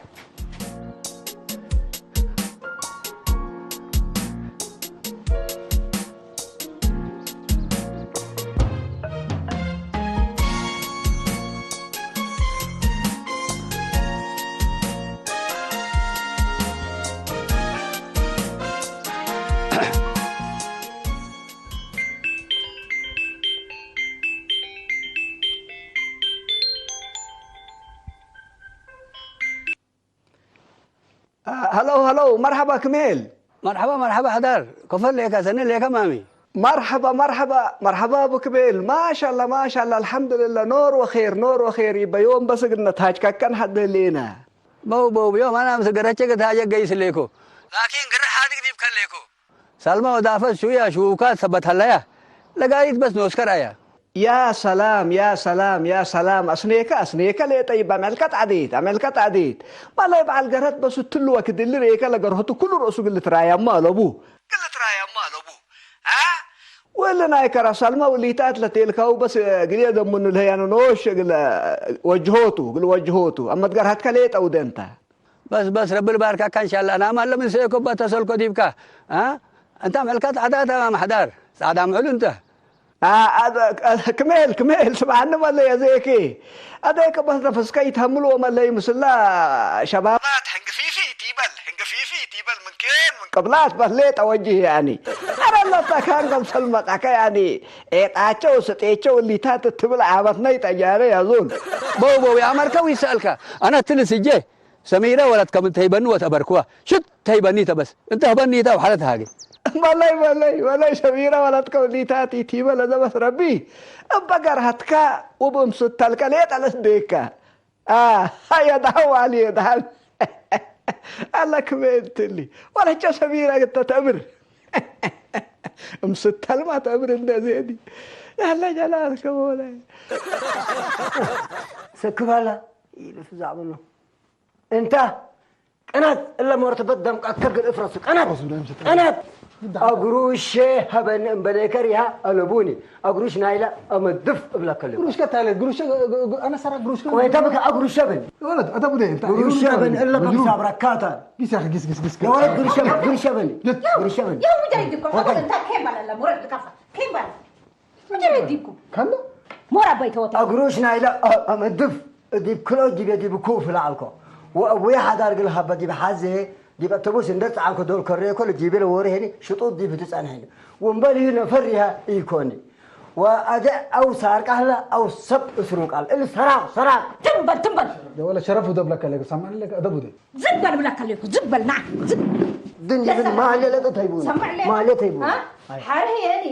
አ፣ ሀለው፣ ሀለው፣ መርሐባ ክሜል። መርሐባ መርሐባ ሐዳር፣ ከፎ ሌከ፣ ሰኒ ሌከ ማሚ። መርሐባ መርሐባ መርሐባ አቡ ክቤል፣ ማሻላ ማሻላ፣ አልሐምዱልላ፣ ኖር ወኼር ኖር ወኼር። ኢበ ዮም በስ እግል ነትሃጅከከ ነሐድር ህሌነ። በው በው፣ ዮም አነ አምስ ገረቼ ገትሃጀክ ገይስ ሌኮ፣ ላኪን ግርሕ ሐድግ ዲብከ ሌኮ። ሳልመ ወዳፈት ሹያ ሽዉካት ሰበት ሀለያ፣ ለጋሪት በስ ኖስከ ረአያ። ያ ሰላም ያ ሰላም ያ ሰላም፣ አስኔከ አስኔከ ሌጠ ኢበ አምዕልከት ዐዴት አምዕልከት ዐዴት። ማላይ በዐል ገርሀት በሱ ትሉ ወክድ እሊ ርኤከ ለገርሀቱ ኩሉ ረእሱ እግል ልትራያሙ አለቡ። እግል ልትራያሙ አለቡ። አ? ወእሊ ናይ ከረ ሳልመ ወሊታት ለቴልካሁ በስ እግል የደምኑ ለህያነ ኖሽ እግል ወጅሆቱ እግል ወጅሆቱ። አመት ገርሀትከ ሌጠ ውደ እንተ። በስ በስ ረቢ ልባርከካ እንሻላ። አናም አለ ምን ሰኤኮ በተሰልኮ ዲብካ። አ? እንተ አምዕልከት ዐዳት አማም ሐዳር ጻዕዳ ምዕሉ እንተ። አ-፣ አ-፣ ክሜል፣ ክሜል፣ ስምዐኒ መለይ አዜኪ። አዜኪ በስ ነፍስከ ኢተምል ወመለይ ምስላ ሸባባት ሕንግፊፊ ኢቲበል፣ ሕንግፊፊ ኢቲበል፣ ምን ኬን ምን ቅብላት በሌ ጠወጅህ ያኒ። አረ ለተካን ከምሰል መጣከ ያኒ። ኤጣቸው ስጤቸው እሊታት ትብል ዓመትነይ ጠጃነ ያዞን። በው በው፣ የአመርከ ወይሰአልከ? አነ ትልስ እጄ ሰሚረ ወለት ከም ተይበኒ ወተበርክዋ። ሽት ተይበኒ ተ በስ። እንተ ህበኒ ተ ወሐለት ሃጌ። በላይ፣ በላይ፣ በላይ፣ ሰሚረ ወለት ከም ሊታት ኢቲበ ለዘ በስ ረቢ። እበ ገርሀትከ ወብምስተልከ ሌጠ ለስዴከ። አ፣ የድሃው አሊ የድሃን። አለ ክመ እንትሊ። ወለቸ ሰሚረ ግተ ተእምር። እምስተልማ ተእምር እንደ ዜዲ። ያለ ጀላል ከመሆነ። ሰክባላ ይልፍ ዛዕበሎ። እንታ ቅናት እለ ሞርትበት ደምቀት ከግል እፍረሱ። ቅናት! አውስ ብላ ምሰጥ። ቅናት! ይብዳ። አግሩሼ ሀበኒ እምበሌከ ሪሃ አለቡኒ። አግሩሽ ናይለ አመድፍ እብለከ ለቡ። ግሩሽ ከታለ፣ ግሩሽ፣ ግ-፣ ግ-፣ ግ-፣ አነ ሰራ ግሩሽ ከ- ቆይ፣ ተብከ አግሩሽ ሸበን። ወለት፣ አተ ቡዴ፣ እንታ የወለት ይሁን ግሩሽ ሸበን፣ ይሁን እለ ይሁን ከምሳ ይሁን። ብረካታል። ጊስ ያክ፣ ጊስ፣ ጊስ፣ ጊስ፣ ጊስ። የወለት ግሩሽ ሸበን፣ ግሩሽ ሸበን። ጀት። ግሩሽ ሸበን። ያው ሙጃሂድ እኮ፣ ወቀኝ። አሁን እንታ ኬም ባላላ፣ ሙረድ ልካፋ፣ ኬም ባላ። ሙጀረድ ዲብኩ። ከነ? ሞር አባይ ተወተ። አግሩሽ ናይለ አ-፣ አመድፍ ዲብ ክሎ ዲቤ ዲብ ኩፍ ለዐልኮ። ወአቡየ ሐዳር ግል ሀበ ዲብ ሐዜ ዲብ አተቡስ እንደ ጸዓንኮ ዶል ከሬኮ ለጂቤ ለወሬ ሄኒ ሽጡጥ ዲብ ትጸንሐኒ። ወእምበል ይህ ነፈር ይሃ ኢኮኒ። ወአዜ አው ሳርቃ ህለ አው ሰብ እስሩቃል። እል ሰራቅ፣ ሰራቅ። ትም በል፣ ትም በል። ወለ ሸረፍ ውደብ ለከ ለከ ሰማን ለከ አደብ ውደብ። ዝም በል ብለከ ለኩ፣ ዝም በል ና፣ ዝም። ድን ይብን ለሰማዕ። ማሌ ለጠ ተይቡን። ሰማዕ ለ-፣ ማሌ ተይቡን። አ? አይ። ሐርህ የኒ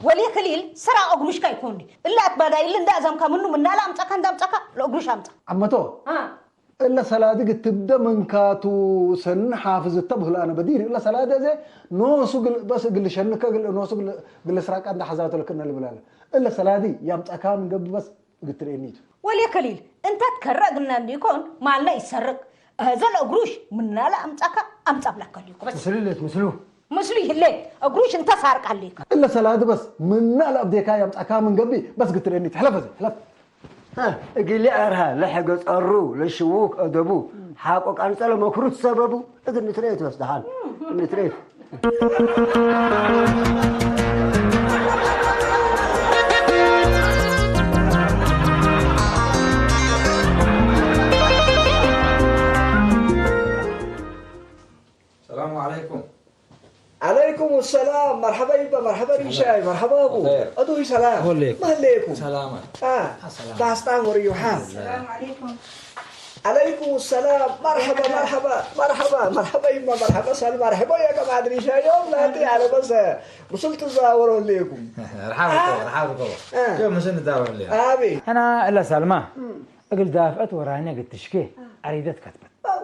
ወሌ ከሊል ሰራ እግሩሽካ ይኮን። እላ አትባዳ ይል እንዳ አዛምካ ምኑ ምናላ አምጻካ እንዳ አምጻካ ለእግሩሽ አምጻ። አመቶ። አ። እለ ሰላዲ ግትብደ ምንካቱ ሰኒ ሓፍዝ እተ ብህል አነ በዲር። እለ ሰላዲ አዜ ኖሱ ግል፣ በስ ግል ሸንከ ግል፣ ኖሱ ግል፣ ግል ስራቃ እንዳ ሐዛቶ ለክነ ልብላለ። እለ ሰላዲ ያምጻካ ምን ገብእ በስ እግል ትርኤኒ ቱ። ወሌ ከሊል፣ እንተ ትከረ እግልና እንዲኮን ማልና ኢሰርቅ። አዜ ለእግሩሽ ምናለ አምጻካ አምጻ ብላካ ሊኩ በስ። ምስሉ ሌት ምስሉ። ምስሉ ይህሌ እግሩሽ እንተ ሳርቅ አሌክ። እለ ሰላዲ በስ ምናለ አብዴካ ያምጻካ ምን ገብእ በስ እግል ትርኤኒ ቱ። ሕለፍ አዜ፣ ሕለፍ። ሀ፣ እግል አርሃ ለሐገ ጸሩ ለሽዉክ አደቡ ሐቆ ቃንጸ ለመክሩት ሰበቡ። እት ንትረኤት በስ ደሓን። ንትረኤት። ሰላሙ ዐለይኩም። ዐለይኩም ሰላም። መርሐባ ይባ፣ መርሐባ ሪሻይ፣ መርሐባ አቡ። ኸይር። አዱሂ ሰላም። ወሌኩም። መህሌኩም። ሰላም። አ፣ አሰላም። ባስጣም ወርዩሓም። ሰላም ዐለይኩም። ዐለይኩም ሰላም። መርሐባ፣ መርሐባ፣ መርሐባ፣ መርሐባ ይማ፣ መርሐባ ሰል፣ መርሐባ ያ ከማድሪ ሻዮም ላቲ አለ በሰ ምስል ትዛወሮ ሌኩም። መርሐባ አ፣ እኮ፣ መርሐባ እኮ። አ። ዮ ምስል ንዛወር ሌ። አቤ። አና እለ ሳልማ እም። እግል ዳፍዐት ወራንያ ግትሽኬ አ። ዐሪደት ከትበት። አው።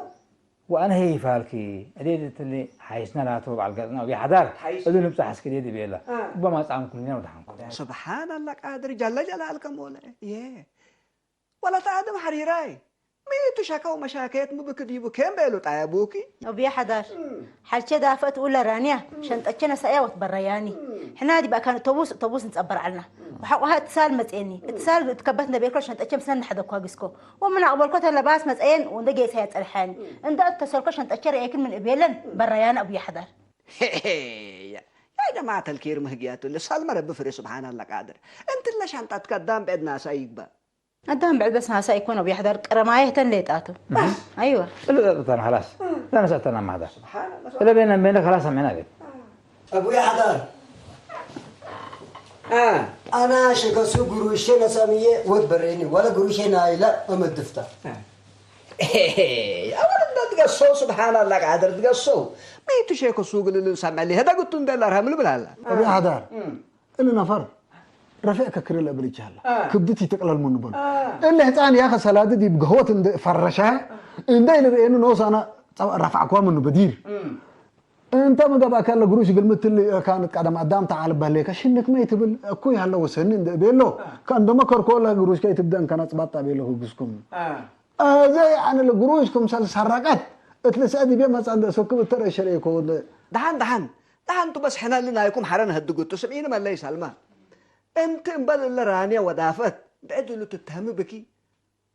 ወአነ ህይ ፋልኪ፣ እዴ እትሊ ሐይስነ ላቱ በዐል ገጽነ ወቢሐዳር ሐይስ። እዱ ንብጸሕ እስክ እዴ ዲቤላ። አ። እበ ማጽአም ኩልነ ወደሐንኩ። ስብሓን አላህ ቃድር ጀለ ጀላልከ ሞለ። ዬ። ወለት አደም ሐሪራይ። ሚ ቱ ሸከ ወመሻከየት ሚ ብክ ዲቡ ኬን ቤሉ ጣየቡኪ? ወቢሐዳር። እም። ሐልቼ ዳፍአት ኡለ ራንያ፣ እም። ሸንጠቼ ነሰአያ ወትበረያኒ። እም። ሕና ዲብ አካን እቶቡስ፣ እቶቡስ ንጸበር ዐልና። እም። ወሐቆሀ እትሳል መጽኤኒ። እም። እትሳል እት ከበት እንደ ቤልኮ ሸንጠቼ ምስለን ነሐደኳ ግስኮ። ወምን አቅበልኮ ተለባስ መጸየን ወእንደ ጌሰ ያጸርሐኒ። እም። እንደ እተሰርኮ ሸንጠቼ ረኤክን ምን እቤለን እም። በረያነ አቡየ ሐዳር። ሄሄ፣ ያ፣ ያ ጀማዐት አልኬር ምህግያቱ ለሳልመ ረቢ ፍሬ ስብሓን አላህ ቃድር። እንትለ ሸንጠትከ አዳም ብዕድ ናሳ ይግበእ። አዳም ብዕድ በስ ናሳ ኢኮን አቡየ ሐዳር ቅረማየ ህተን ሌጣቱ። እህ። አይወ። እለ ጸጥተን ኸላስ። እም። ለነሰእተን አማ ሐዳር። ስብሓን አላህ። እለ ቤነ ቤነ ኸላስ ሰምዕና ቤት። አቡየ ሐዳር። አ። አና ሸከሱ ግሩሼ ነሳምዬ ወድ በሬኒ፣ ወለ ግሩሼ ናይለ እምድፍታ። አ። አወል እንደ ትገሰው፣ ስብሓን አላህ፣ ቃድር ትገሰው። ሚ ቱ ሼክ ሱግ ልል ሰምዕ ሊ፣ ህደግ እቱ እንደ ለርሀም ልብል ሀላ። አቢ ሐዳር፣ እም። እሊ ነፈር ረፊዕ ከክሪ ለብል ይቻለ። አ። ክብድት ይትቅለል ምኑ በሉ። አ። እሊ ህጻን ያኸ ሰላዲ ዲብ ገህወት እንደ ፈረሸ፣ እንደ ኢልርኤኑ ኖስ አነ ጸ-፣ ረፋዕኳ ምኑ በዲር። እም። እንተ መገብአከ ለግሩሽ እግል ምትል ካን ቀደም አዳም ተዓል በህሌከ ሽንክ መይ ትብል እኩይ ሀለ ወሰኒ እንደ እቤሎ፣ አ። ከእንደመ ከርኮ ለግሩሽከ ኢትብደን ከነጽባጣ ቤሎ ህግዝኩም። አ። አዜ ያኒ ለግሩሽ ክምሰል ሰረቀት እት ልስአ ዲቤ መጽአ እንደ እሰክብ እተ ረሸሬኮ እንደ። ደሐን፣ ደሐን፣ ደሐን ቱ በስ ሕነ እሊ ናይኩም ሐረ ነሀድጉ ቱ ስምዒኒ መለይ ሰልማ። እንቲ እምበል እለ ራንየ ወዳፈት ብዕድ እሉ ትተህሚ ብኪ?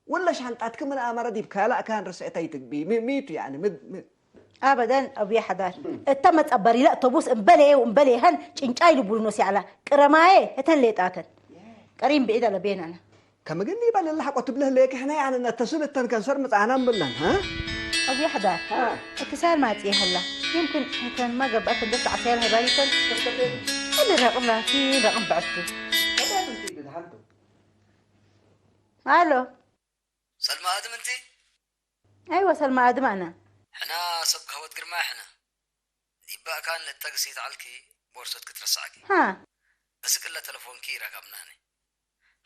ወለ ሻንጣትኪ ምን አመረ ዲብ ካልእ አካን ርስዕተይ ትግቢ? ሚ-፣ ሚቱ ያኒ ምድ-፣ ሚ-፣ አበደን አብዬ ሐዳር። እተ መጸበሪለ አውቶቡስ እምበሌ ወእምበሌ ሀን ጭንጫይ ልቡልኖስ ያዕላ ቅረማዬ እተን ሌጣተን። ቀሪም ብዒድ አለቤን አነ። ከምግን ይበል እለ ሐቆ ትብለህ ሌክ ሕነ ያኒ ነተስል እተን ከንሰር ምጻናም ብለን፣ ሀ? አብዬ ሐዳር። ሀ። እትሳል ማጽኤ ሀላ። ይምክን እተን ማ ገብአት እንደ ተዓሰያ ለሀባሪተን። እሊ ረቅም ላኪን ረቅም በዐቱ። አሎ። ሰልማ አድም እንቲ? አይወ፣ ሰልማ አድም አነ። ሕና ሰብ ገህወት ግርማይ ሕነ። ዲበ አካን ለእተ ግሲት ዐልኪ ቦርሶትኪ ትረሰዐኪ። ሃ። አስክ እለ ተለፎንኪ ረከብናኒ።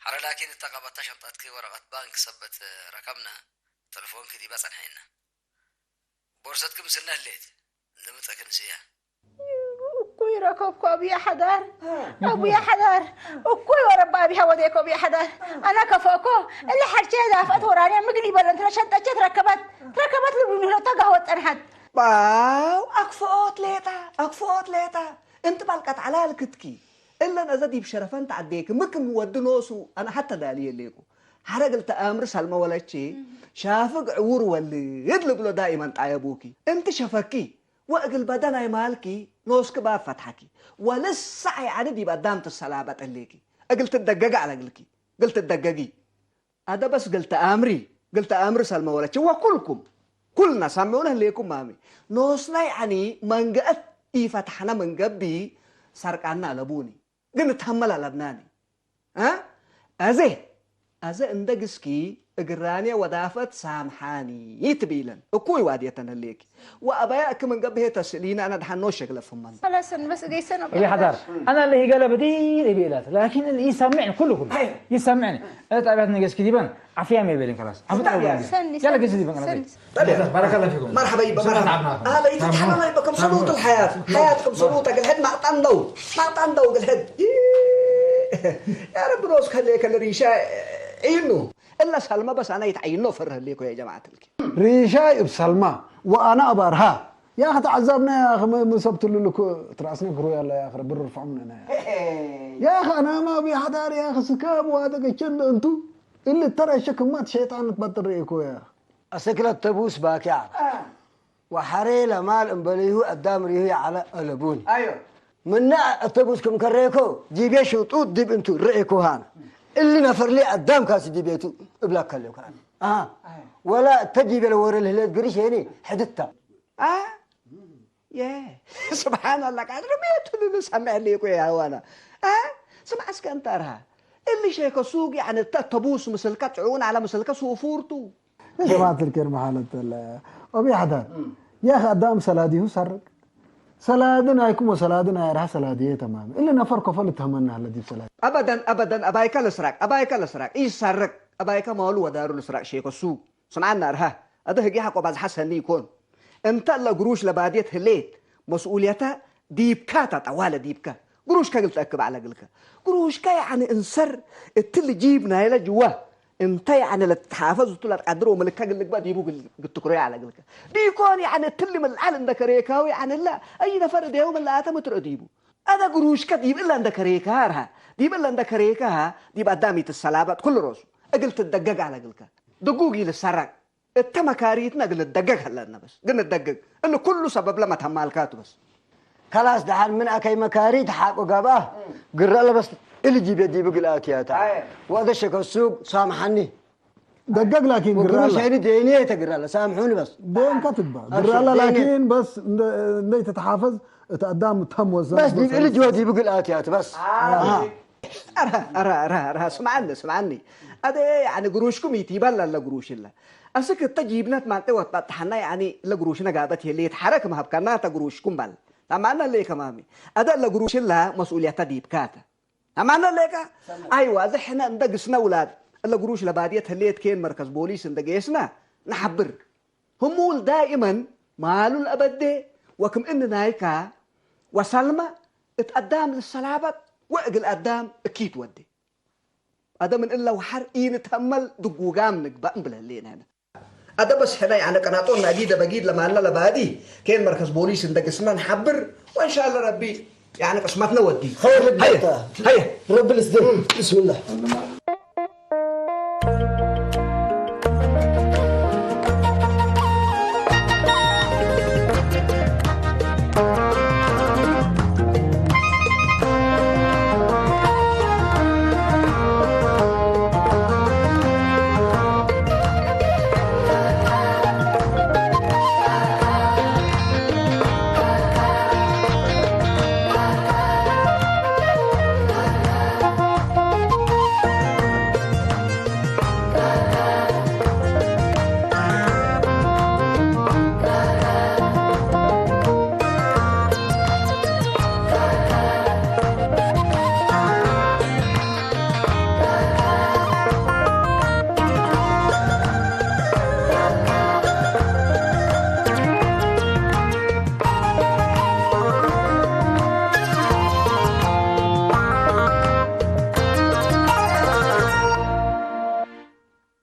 ሐረ ላኪን እተ ቀበተ ሸንጣትኪ ወረቀት ባንክ ሰበት ረከብነ፣ ተለፎንኪ ዲበ ጸንሐይነ። ቦርሰትኪ ምስልነ ህሌት፣ እንደ ምጠኪ ንስያ። እኩይ ረከብኩ አብዬ ሐዳር፣ አብዬ ሐዳር፣ እኩይ ወረባ አቢሀ ወዴኮ አብዬ ሐዳር። አነ ከፈእኮ፣ እሊ ሐርቼ ዳፍአት ወራንያ ምግል ይበለን ትረሸንጠቼ ትረከበት፣ ትረከበት ልብሉኒ ህለተ ጋህወት ጸንሐት። ባው፣ አክፍኦት ሌጣ፣ አክፍኦት ሌጣ። እንቲ ባልቀት ዐላል ክትኪ፣ እለን አዘ ዲብ ሸረፈን ተዐዴኪ፣ ሚ ክም ወዲ ኖሱ አነ ሐተ ዳልዬ ሌኩ። ሐረ እግል ተአምር ሰልመ ወለቼ፣ ሻፍግ ዕዉር ወልድ ልብሎ ዳኢመን ጣየቡኪ። እንቲ ሸፈኪ፣ ወእግል በደናይ ማልኪ ኖስኪ ባብ ፈትሐኪ፣ ወልሰዕ ያኒ ዲብ አዳም ትሰላበጥ ህሌኪ። እግል ትደገግ ዐለ እግልኪ፣ እግል ትደገጊ። አደ በስ እግል ተአምሪ፣ እግል ተአምሪ ሰልመ ወለቼ ወኩልኩም፣ ኩልና ሳምዑነ ህሌኩም ማሚ። ኖስና ያኒ መንገአት ኢፈትሐነ ምን ገብኢ ሰርቃና አለቡኒ። ግን እትሀመል አለብናኒ። አ? አዜ፣ አዜ እንደ ግስኪ እግራኔ ወዳፈት ሳምሓኒ ትቢለን። እኩይ ዋድየተን ህሌኪ። ወአበያ እክ ምን ገብሄ ተስእሊነ አነ ደሐን ኖሸ እግለ ፍመን። خلاص፣ በስ ገይሰን እብ ሐዳር። አነ ለሂ ገለ በዲር እቤላት፣ ላኪን ኢሰምዕኒ ኩሉ ኩሉ። አይ። ኢሰምዕኒ። እት አብያት ነገስኪ ዲበን፣ ዓፍያ ሜቤልን ከላስ። ዓፍያ ሜቤልን። ሰኒ፣ ያለ ሰኒ፣ ገስኪ ዲበን ከላስ። ሰኒ። طيب. بارك الله فيكم. مرحبا يبا، مرحبا. هلا يتحمل يبا كم صوت الحياة. حياتكم صوتك الحد ما عطان دو. ما عطان دو الحد. يا رب روس خليك الريشة عينه. إلا سلمى بس أنا يتعينه فر هليكو يا جماعة الكل. ሪሻይ እብ ሰልማ ወአነ አባርሃ። ያኸ ተዐዛብነ ያኸ ምን ሰብ ትልልኩ ትራስነ ግሩ ያለ ያኸ ረቢ ርፍዖም ነነ ያኸ። ያኸ አናማ አቢ ሐዳር ያኸ ስካብ ዋደቅ እቸን እንቱ እሊ ተረሸ ክማት ሸይጣን ትበጥር ርኢኮ ያኸ። አሰክለት ተቡስ ባኪ ዐለ። አ። ወሐሬ ለማል እምበልሁ አዳም ሪሁ ይዐለ አለቡኒ። አዮ። ምነ አተቡስ ክም ከሬኮ ዲቤ ሽጡጥ ዲብ እንቱ ርኤኮ ሃነ። እሊ ነፈርሊ አዳም ካሲ ዲቤቱ እብላ ከሌኮ ሃነ። አሃ። አዮ። ወላ እተ ዲቤ ለወረ ለህሌት ግሪሽ ሄኒ ሕድታ። አ? የ፣ ስብሓን አላህ፣ ቃድር ቤቱ ልልሰምዕ ሌኮ ያ ዋና። አ? ስምዕ እስከ እንተ አርሃ። እሊ ሼከ ሱቅ፣ ያኒ፣ እተ አተቡስ ምስልከ፣ ጥዑን ዐለ ምስልከ ሱፉርቱ። ጀማዐት ልኬር መሓለት ለ፣ አቢ ሐዳር። እም። ያኸ አዳም ሰላዲሁ ሰርቅ። ሰላድን አይኩም ወሰላድን አይርሃ ሰላድዬ ተማም። እሊ ነፈር ኮፎ ልትሀመና ሀለ ዲብ ሰላድ። አበደን፣ አበደን፣ አባይከ ልስራቅ፣ አባይከ ልስራቅ፣ ኢሰርቅ፣ አባይከ ማሉ ወዳሩ ልስራቅ ሼከ ሱቅ። ስምዓና አርሃ፣ አደ ህጌ ሐቆ ባዝሐ ሰኒ ኢኮን። እንተ እለ ግሩሽ ለባድየት ህሌት፣ መስኡልየተ ዲብካ ተ፣ ጠዋለ ዲብከ። ግሩሽከ እግል ተአክብ ዐለ እግልከ። ግሩሽከ፣ ያኒ፣ እንሰር እትሊ ጂብ ናይለ ጅወ፣ እንተ፣ ያኒ፣ ለትትሓፈዝ እቱ ለትቀድር ወምልከ እግል ልግበእ ዲቡ እግል ትክረዮ ዐለ እግልከ። ዲኮን፣ ያኒ፣ እትሊ ምልዓል እንደ ከሬካሁ፣ ያኒ፣ እለ አይ ነፈር እዴሁ ምን ለአተ ምትርኦ ዲቡ። አደ ግሩሽከ ዲብ እለ እንደ ከሬካሃ አርሃ፣ ዲብ እለ እንደ ከሬካሃ፣ ዲብ አዳም ኢትሰላበጥ ኩሉ ሮሱ እግል ትደገግ ዐለ እግልከ። ድጉግ ኢልሰረቅ። እተ መካሪትነ እግል ልደገግ ሀለነ በስ፣ ግን ንደገግ። እሊ ኩሉ ሰበብለ መተማልካቱ በስ። ከላስ ደሐን ምን አከይ መካሪት ሐቆ ገብአ፣ ግረ ለበስ እሊ ጂቤ ዲብ እግል አትያታ። አየ። ወአደ ሸከ ሱቅ ሳምሐኒ። ደገግ ላኪን ግረ ወግሩሽ አለ። ሄኒ ዴንየ ተግረ አለ፣ ሳምሑኒ በስ። ዴንከ ትግባ። አብሽር፣ ግረ አለ ዴንየ። ላኪን በስ እንደ፣ እንደ ተተሓፈዝ እት አዳም ተም ወዘን በስ ዲብ እሊ ጅወ ዲብ እግል አትያት በስ። አሃ። አሃ። አረ፣ አረ፣ አረ፣ አረ፣ ስምዓኒ፣ ስምዓኒ። አደ፣ ያኒ፣ ግሩሽኩም ኢቲበል አለ ግሩሽ እለ። አስክ እተ ጂብነት ማንጤ ወትበጠሐና፣ ያኒ እለ ግሩሽነ ጋበት ህሌት ሐረክ መሀብካና ተ ግሩሽኩም በል። ታማና ሌከ ማሚ። አደ እለ ግሩሽላ መስኡልየተ ዲብካተ። ታማና ሌከ? አይዋ፣ እዘ ሕነ እንደ ግስነ ውላድ እለ ግሩሽ ለባድየት ህሌት ኬን መርከዝ ቦሊስ እንደ ጌስነ ነሐብር። ህሙል ዳይመን ማሉ ለአበዴ ወክም እኒ ናይካ ወሰልመ እት አዳም ልሰላበጥ ወእግል አዳም እኪት ወዴ። አደ ምን እለ ወሐር ኢንተመል ድጉጋም ንግበእ እምብል ህሌነ ህነ። አደ በስ ሕነ ያነ ቀናጦን ናጊደ በጊድ ለማልነ ለባዲ ኬን መርከዝ ቦሊስ እንደ ግስነ ነሐብር ወእንሻለ ረቢ ያነ ቅስመትነ ወዲ። ኸይር ሀየ፣ ልግበእ። ሀየ። ረቢ ልስደድ። ብስምላህ።